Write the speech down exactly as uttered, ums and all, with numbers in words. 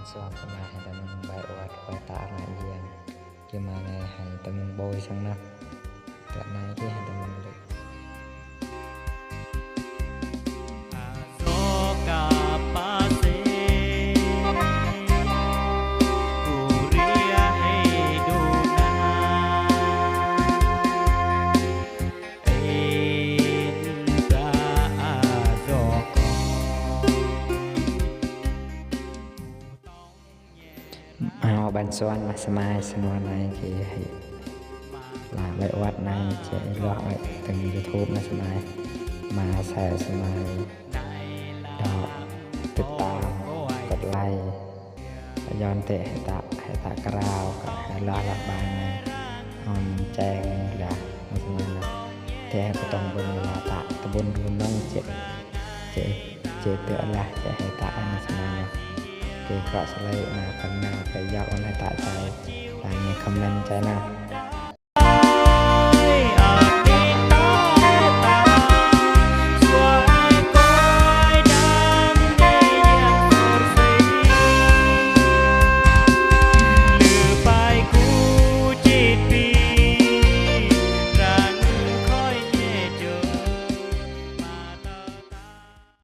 Suan samai hai tơmang bai wăt wăt ta na yang. Ki ma nai hai tơmang bôi sang na. Tơ nai ki hai tơmang lŭ. Ao ban suan ma samai, samua nai ki hai la bai wăt nai, che iloh bai tơ̆ng YouTube ma samai. Ma sa samai. Đŏk ติดตาม กดไลค์ Yon te hai ta, hai ta krao ka hai la la ban nai. On cheng la ma samai na. Te hai pơtong bun la ta, tơbun bun nong che. Che, che te la che hai ta ma samai na. Te krao sa like na, kan na, pe yak on hai ta chai. Tang ni comment chai na.